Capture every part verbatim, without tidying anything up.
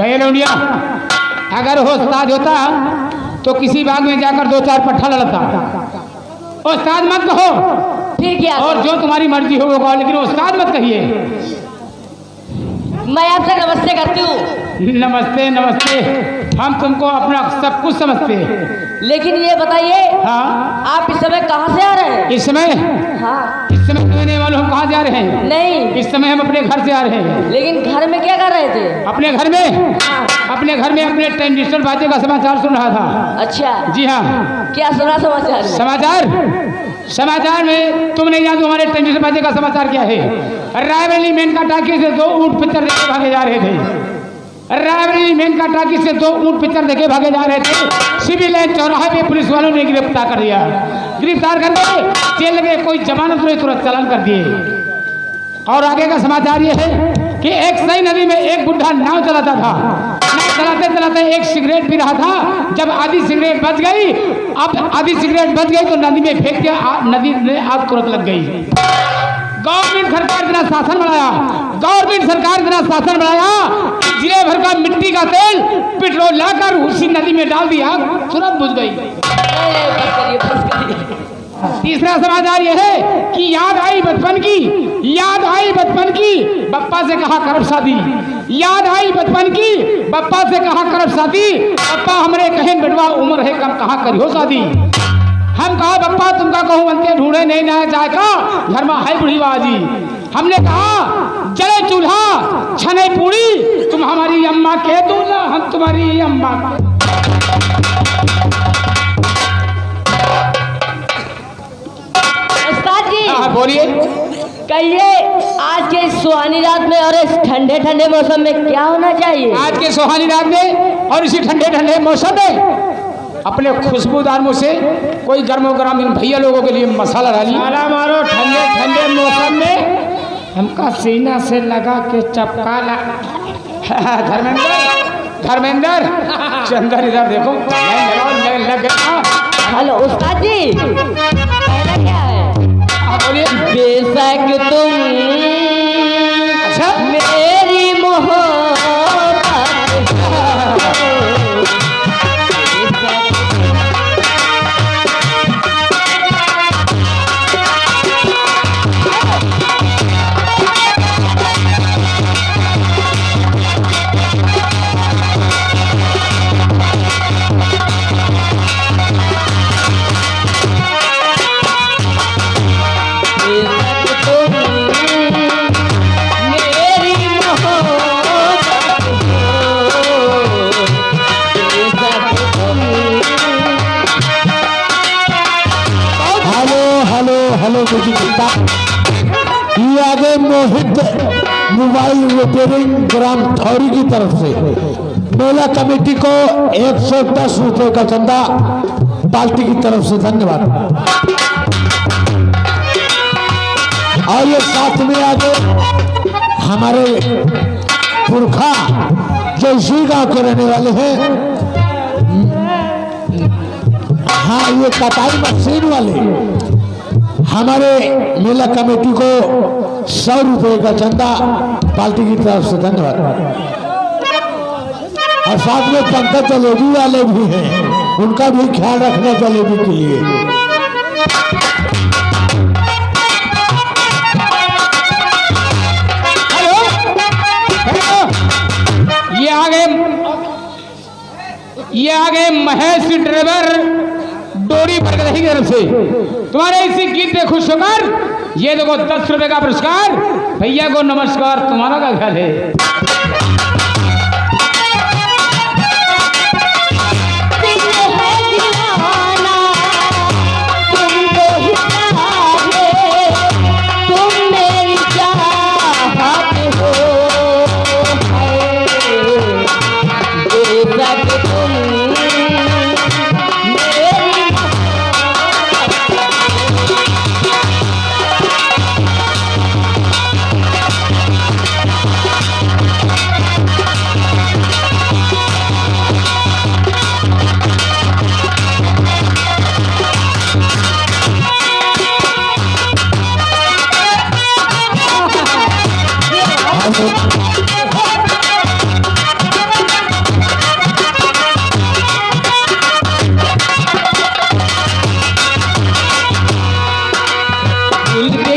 ए लौंडिया, अगर वो उस्ताद होता तो किसी बाग में जाकर दो चार पट्ठा लड़ता। उस्ताद मत कहो। ठीक है। और जो तुम्हारी मर्जी हो वो कहो, लेकिन उस्ताद मत कहिए। मैं आपसे नमस्ते करती हूँ। नमस्ते, नमस्ते। हम तुमको अपना सब कुछ समझते हैं। लेकिन ये बताइए, हाँ। आप इस समय कहाँ से आ रहे हैं? इस समय? हाँ। इस समय तुम्हें नहीं मालूम हम कहाँ से आ रहे हैं? नहीं। इस समय हम अपने घर से आ रहे हैं। लेकिन घर में क्या कर रहे थे? अपने घर में? हाँ। अपने घर में अपने ट्रांजिस्टर बाजे का समाचार सुन रहा था। अच्छा। जी हाँ। क्या सुना समाचार में? समाचार? समाचार में तुम नहीं जानते हमारे ट्रांजिस्टर बाजे का समाचार क्या है। रायबरेली मेनका टाकी से दो ऊंट पिक्चर देखे भागे जा रहे थे। रायबरेली मेनका टाकी से दो ऊंट पिक्चर देखे भागे जा रहे थे। सिविल लाइन चौराहे पे पुलिस वालों ने गिरफ्तार कर लिया। गिरफ्तार करके जेल में कोई जमानत नहीं, तुरंत चालान कर दिए। और आगे का समाचार ये है कि एक सई नदी में एक बुढ़ा नाव चलाता था। नाव चलाते चलाते एक सिगरेट पी रहा था। जब आधी सिगरेट बच गई, अब आधी सिगरेट बच गई तो नदी में फेंक दिया, आ-, नदी में आग तुरंत लग गई। गवर्नमेंट सरकार इतना शासन बढ़ाया, गवर्नमेंट सरकार इतना शासन बढ़ाया कि जिले भर का मिट्टी का तेल पेट्रोल लाकर उसी नदी में डाल दिया, तुरंत बुझ गई। अरे, बस करिए, बस करिए। तीसरा समाचार यह है कि याद आई बचपन की, याद आई बचपन की, बप्पा से कहा करब शादी। याद आई बचपन की, बप्पा से कहा करब शादी। बप्पा हमरे कहेन, "बेटवा उम्र है कम, कहाँ करियो शादी?" हम कहा, "बप्पा तुमका कहूँ अंते ढूंढे नहीं ना जाए का, घर में है बुढ़ी बाजी।" हमने कहा, "जले चूल्हा, छने पूड़ी, तुम हमारी अम्मा के दूल्हा, हम तुम्हारी अम्मा के।" उस्ताद जी। हाँ, हाँ, बोलिए। कहिए, आज के सुहानी रात में और इस ठंडे ठंडे मौसम में क्या होना चाहिए? आज के सुहानी रात में और इसी ठंडे ठंडे मौसम में अपने खुशबूदार मुंह से कोई गर्मो गर्म इन भैया लोगों के लिए मसाला डालिए। मसाला मारो ठंडे ठंडे मौसम में। हमका सीना से लगा के चपका ला। धर्मेंद्र, धर्मेंद्र, चंदन इधर देखो, लाइन लगाओ, लाइन लग गया। हेलो उस्ताद जी, कहना क्या है? हाँ, बोलिए। बेशक तुम अच्छा? मेरी मोहब्बत हो। हेलो, हेलो, हेलो, म्यूजिक स्टार। ये आगे मोहित मोबाइल रिपेयरिंग ग्राम थौरी की तरफ से मेला कमेटी को एक सौ दस रुपए का चंदा पार्टी की तरफ से। धन्यवाद। और ये साथ में आगे हमारे पुरखा जो इसी गांव के रहने वाले हैं, हाँ, ये कटाई मशीन वाले हमारे मेला कमेटी को सौ रुपए का चंदा पार्टी की तरफ से। धन्यवाद। और साथ में पंकज जलेबी वाले भी हैं, उनका भी ख्याल रखना जलेबी के लिए। हेलो, हेलो, ये आ गए। ये आ गए महेश ड्राइवर डोरी बरगदही की तरफ से। तुम्हारे इसी गीत पे खुश होकर ये देखो दस रुपए का पुरस्कार। भैया को नमस्कार, तुम्हारा क्या ख्याल है? दिल है दीवाना, तुमको ही चाहे, तुम मेरी चाहत हो।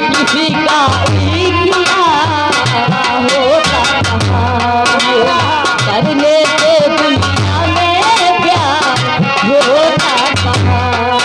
किसी का इख्तियार होता कहाँ? करने से दुनिया में प्यार होता कहाँ?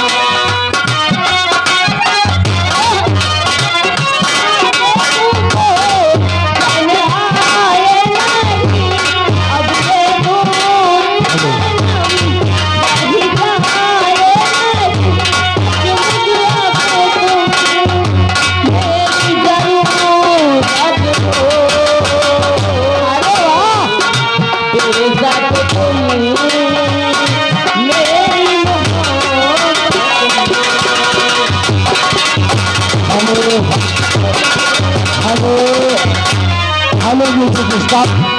Hello, hello, hello, music stop.